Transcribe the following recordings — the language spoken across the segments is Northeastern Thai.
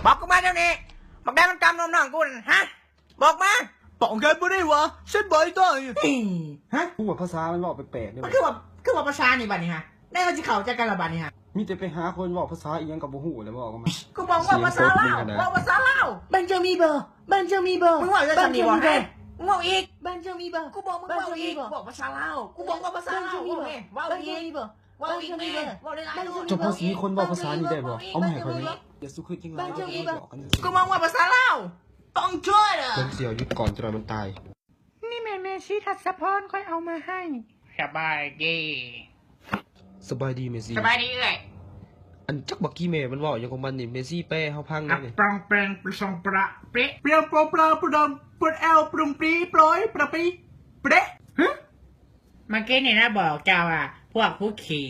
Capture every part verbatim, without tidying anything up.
บอกกูมาเดี๋ยวนี้ บักแดงมันกำนมน้องกูนั่น ฮะ บอกมา ป้องกันบ่ได้วะ ฉันบ่ได้ ฮะ กูว่าภาษามันเว้าแปลกๆเด้ มันคือว่า คือว่าภาษานี่บัดนี้ฮะ ได้มันสิเข้าใจกันละบัดนี้ฮะ มีแต่ไปหาคนเว้าภาษาอีหยังก็บ่ฮู้แล้วเว้ากันมา กูบอกว่าภาษาลาว เสียงโคตรดีขนาด เว้าภาษาลาว บ้านเจ้ามีบ่ บ้านเจ้ามีบ่ มึงเว้าได้สำนีบ่ บ้านเจ้ามีบ่ ฮะ มึงเว้าอีก บ้านเจ้ามีบ่ กูบอกมึงเว้าอีก บ้านเจ้ามีบ่ บอกภาษาลาว กูบอกว่าภาษาลาว บ้านเจ้ามีบ่ เว้าแม่ เว้าอีก บ้านเจ้ามีบ่ เว้าอีกแม่ เว้าได้หลายรอบ เจ้าภาษาสีคนเว้าภาษานี่ได้บ่ เอามาให้ข้อยแหน่ อย่าสุขึ้นจังหวะ บ้านเจ้ามีบ่ บอกกัน กูบอกว่าภาษาลาว ต้องช่วยเหรอ มันเสียวหยุดก่อนจนมันตาย นี่แม่ เมซี่ทัศพรค่อยเอามาให้ สบายดี สบายดีเมซี่ สบายดีเอื้อย อันจักบักกี้แม่มันเว้าหยังของมันนี่ เมซี่แปลให้เฮาฟังแหน่นี่ อับปรองแปรงปรองประเปะเปรียวโปรปลาปรดมปรดแอลปรุงปรีโปรยประปีเปรฮะ เมื่อกี้นี่นะบอกเจ้าว่า พวกผู้ขี้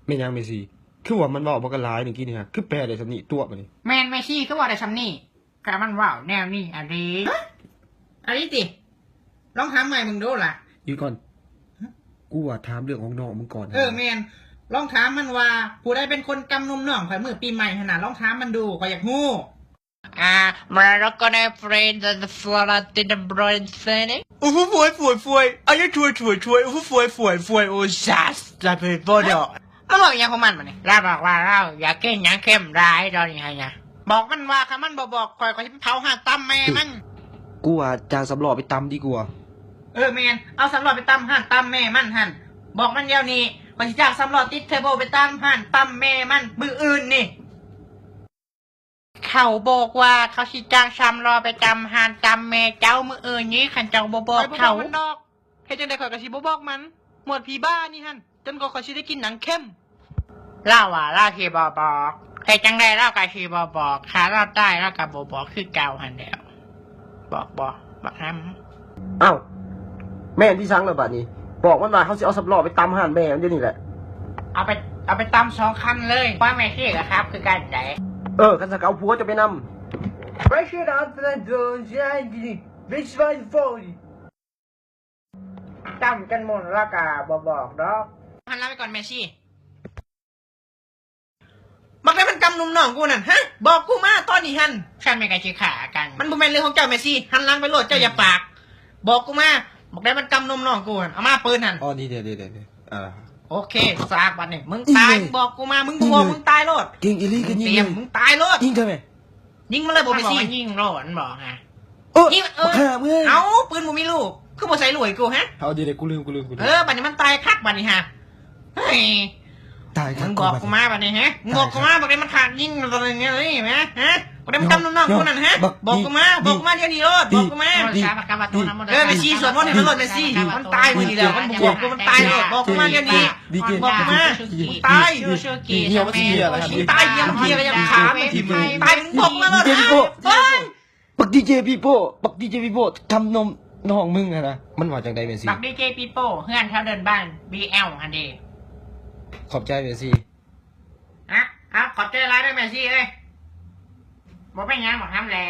แม่นหยังเมซี่ คือว่ามันเว้าบักหลายเมื่อกี้นี่ฮะ คือแปลได้สำนี้ตัวบัดนี้ แม่นเมซี่คือว่าได้สำนี้ กะมันเว้าแนวนี้อะเด้ ฮะ อันนี้ติ ลองถามใหม่มึงดูล่ะ หยุดก่อน ฮะ กูว่าถามเรื่องของน้องมึงก่อน เออ แม่น ลองถามมันว่า ผู้ใดเป็นคนกำนมน้องข้อยมื้อปีใหม่หั่นน่ะ ลองถามมันดู ข้อยอยากฮู้ อ่า มาแล้วก็ได้ friend and friend and friend อู้หู้ฟวยฟวยฟวย อันนี้ถวยถวยถวย อู้หู้ฟวยฟวยฟวย โอ้ ซาส จะไปบ่ดอก มันบอกอีหยังของมันบัดนี้ ลาวบอกว่าลาวอยากกินหยังเค็มหลายตอนนี้หั่นนะ บอกมันว่าคันมันบ่บอกข้อย ข้อยสิไปเผาห้านตำแม่มัน กูว่าจ้างสามล้อไปตำดีกว่า เออแม่น เอาสามล้อไปตำห้านตำแม่มันหั่น บอกมันเดี๋ยวนี้ ข้อยสิจ้างสามล้อติดเทอร์โบไปตำห้านตำแม่มันมื้ออื่นนี่ เขาบอกว่าเขาสิจ้างสามล้อไปตำห้านตำแม่เจ้ามื้ออื่นนี้ คันเจ้าบ่บอกเขา ข้อยบ่บอกมันดอก เฮ็ดจั่งใดข้อยก็สิบ่บอกมัน หมวดผีบ้านี่หั่น จนกว่าข้อยสิได้กินหนังเค็ม ลาวว่าลาวสิบ่บอก เฮ็ดจั่งใดลาวก็สิบ่บอก ถ้าลาวตายลาวก็บ่บอกคือเก่าหั่นแหล้ว บอกบ่ บักหำ อ้าว แม่นที่สังแล้วบัดนี้ บอกมันว่าเขาสิเอาสามล้อไปตำห้านแม่มันเดี๋ยวนี้แหละ เอาไป เอาไปตำสองคันเลย ว่าแม่ขี้ก็ขับคือกันได๋ เออ คันสันก็เอาผัวเจ้าไปนำ ไปเชื่อดาวเตือนโดนใช่ดิ bitch fight for you จำกันหมดแล้วกะบ่บอกดอก หันหลังไปก่อนแม่ชี บักได้มันกำนมน้องกูนั่น ฮะ บอกกูมาตอนนี้หั่น ฉันแม่นกะสิฆ่ากัน มันบ่แม่นเรื่องของเจ้าแม่ชี หันหลังไปโลด เจ้าอย่าปาก บอกกูมา บักได้มันกำนมน้องกูหั่น เอามาปืนหั่น อ๋อ นี่เดี๋ยว เดี๋ยว เดี๋ยว เดี๋ยว อ่า โอเค ซากบัดนี้ มึงตาย อีเมย์ มึงบอกกูมา มึงบ่บอก อีเมย์ มึงตายโลด เก่งอีหลีก็ยิง เตรียม เลย มึงตายโลด ยิงเถอะแม่ ยิงมาเลยบ่ มันบอก แม่ชี ว่ายิงโลด มันบอกฮะ เออ ยิง เออ บักห่ามึง เอ้า ปืนบ่มีลูก คือบ่ใส่ลูกให้กูฮะ เอาดีเลย กูลืม กูลืม กูลืม เออ บัดนี้มันตายคักบัดนี้ฮะ เฮ้ย ตายคัก มึงบอกกูมาบัดนี้ฮะ มึงบอกกูมา บักได้มันขาดยิงอะไรเงี้ยนี่นะ ฮะ บักได้มันกำนมน้องกูนั่นฮะ บัก บอกกูมา ดี บอกกูมาเดี๋ยวนี้โลด บอกกูมา ดี เออ แม่ชีสวดมนต์ให้มันโลด แม่ชี มันตายมื้อนี้แล้ว มันบอกกู มันตายโลด บอกกูมาเดี๋ยวนี้ ดีเจ บอกกูมา ดีเจ มึงตาย ดีเจ เหี่ยวมันสิเหี่ยวแล้วครับ มึงตาย เหี่ยวมันเหี่ยวแล้ว ยังขามัน ดีเจ ตาย มึงบอกมาโลด ดีเจ พี่โป้ เฮ้ย บักดีเจปีโป้ บักดีเจปีโป้ กำนมน้องมึงอะนะ มันว่าจั่งใดแม่ชี บักดีเจปีโป้ เฮือนแถวเดินบ้าน บีแอล หั่นเด้ ขอบใจแม่ชี อะ เอา ขอบใจหลายเด้อแม่ชีเอ้ย บ่เป็นหยัง บักหำแหล่